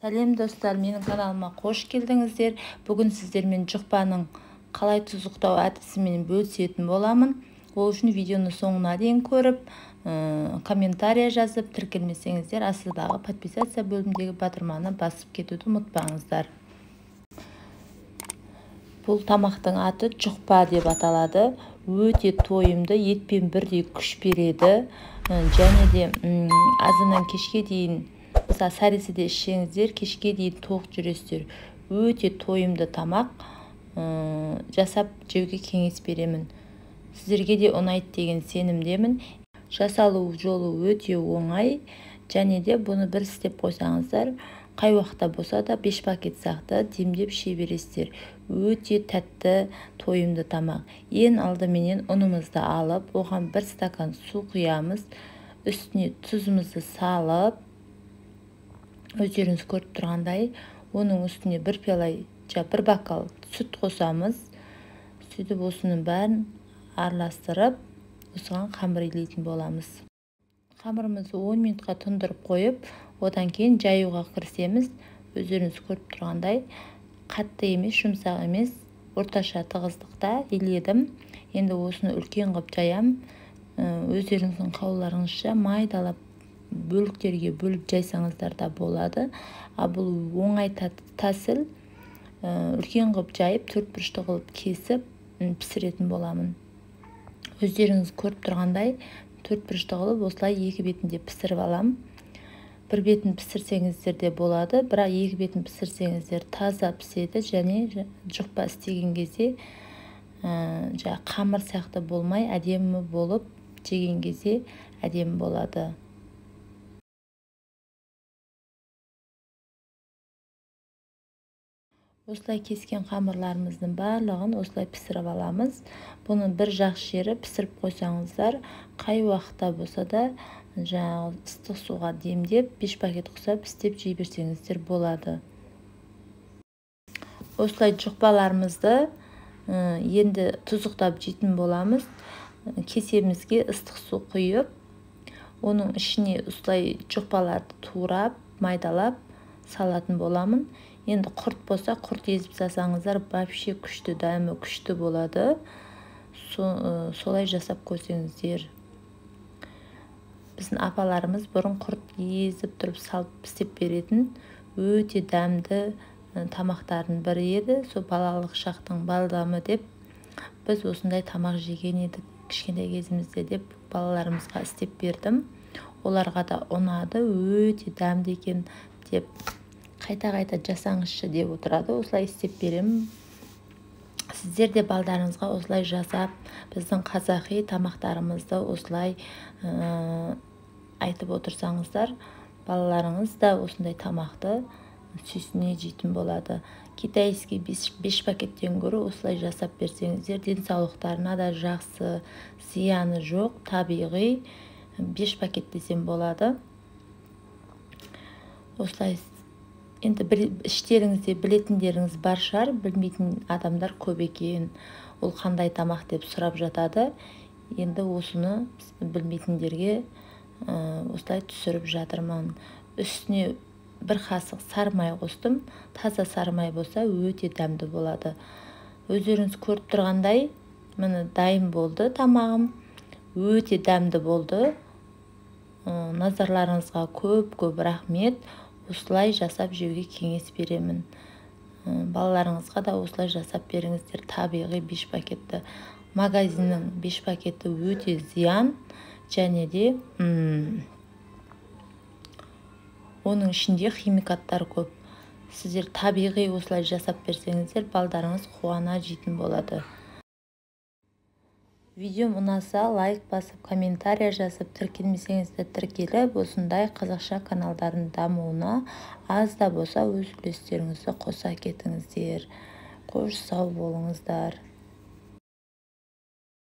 Сәлем достар, менің каналыма қош келдіңіздер. Бүгін сіздермен жұқпаның қалай тұздықтау әдісімен бөлісетін боламын. Ол үшін видеоны соңына дейін көріп, комментария жазып, тіркелмесеңіздер астыдағы подписаться бөліміндегі батырманы басып кетуді ұмытпаңыздар. Бұл тамақтың аты жұқпа деп аталады. Өте тойымды, етпен бірдей күш береді. Және де азаннан кешке дейін, мысалы сәресіде ішсеңіздер, кешке дейін тоқ жүресіздер. Өте тойымды тамақ, жасап жеуге кеңес беремін. Сіздерге де ұнайды деген сенімдемін. Жасалу жолы өте оңай, және де бұны бір істеп қойсаңыздар, қай уақытта болса да 5 пакет сақты демдеп іше бересіздер. Өте тәтті, тойымды тамақ. Ең алдыменен ұнымызды алып, оған 1 стакан су құямыз, үстіне тұзымызды салып, өздеріңіз көріп тұрғандай, оның үстіне бір пиала, бір бокал сүт қосамыз. Сөйтіп осының бәрін араластырып, осыған қамыр илейтін боламыз. Қамырымызды 10 минутқа тұндырып қойып, одан кейін жаюға кірісеміз. Өздеріңіз көріп тұрғандай, қатты емес, жұмсақ емес, орташа тығыздықта иледім. Енді осыны үлкен қылып жаям. Өздеріңіздің қалауларыңызша майдалап бөліктерге бөліп жайсаңыздар да болады. А бұл оңай тәсіл. Үлкен қылып жайып, төрт бұрышты қылып кесіп пісіретін боламын. Өздеріңіз көріп тұрғандай, төрт бұрышты қылып осылай екі бетінде пісіріп алам. Бір бетін пісірсеңіздер де болады, бірақ екі бетін пісірсеңіздер таза піседі, және жұқпа істеген кезде қамыр сияқты болмай, әдемі болып, жеген кезде әдемі болады. Осылай кескен қамырларымыздың барлығын осылай пісіріп аламыз. Бұның бір жақсы жері, пісіріп қойсаңыздар, қай уақытта болса да жаңағы ыстық суға демдеп, 5 пакет құсап істеп жей берсеңіздер болады. Осылай жұқпаларымызды енді тұздықтап жейтін боламыз. Кесемізге ыстық су құйып, оның ішіне осылай жұқпаларды турап, майдалап салатын боламын. Енді құрт болса, құрт езіп салсаңыздар, вообще күшті, дәмі күшті болады. Солай жасап көрсеңіздер. Біздің апаларымыз бұрын құрт езіп тұрып салып істеп беретін өте дәмді тамақтардың бірі еді. Сол балалық шақтың балдамы деп біз осындай тамақ жеген едік кішкентай кезімізде деп балаларымызға істеп бердім. Оларға да ұнады, өте дәмді екен деп қайта-қайта жасаңызшы деп отырады. Осылай істеп беремін. Сіздер де балдарыңызға осылай жасап, біздің қазақи тамақтарымызды осылай айтып отырсаңыздар, балаларыңыз да осындай тамақты сүйсіне жейтін болады. Китайский 5 пакеттен гөрі осылай жасап берсеңіздер, денсаулықтарына да жақсы, зияны жоқ, табиғи 5 пакет десем болады. Осылай енді іштеріңізде білетіндеріңіз бар шығар, білмейтін адамдар көп екен. Ол қандай тамақ деп сұрап жатады. Енді осыны білмейтіндерге осылай түсіріп жатырмын. Үстіне бір қасық сары май қостым. Таза сары май болса өте дәмді болады. Өздеріңіз көріп тұрғандай, міне дайын болды тамағым. Өте дәмді болды. Назарларыңызға көп-көп рахмет. Осылай жасап жеуге кеңес беремін. Балаларыңызға да осылай жасап беріңіздер. Табиғи 5 пакетті. Магазиннің 5 пакеті өте зиян, және де оның ішінде химикаттар көп. Сіздер табиғи осылай жасап берсеңіздер, балдарыңыз қуана жейтін болады. Видеом ұнаса лайк басып, комментария жазып, тіркелмесеңіздер тіркеліп, осындай қазақша каналдардың дамуына аз да болса өз үлестеріңізді қоса кетіңіздер. Қош, сау болыңыздар.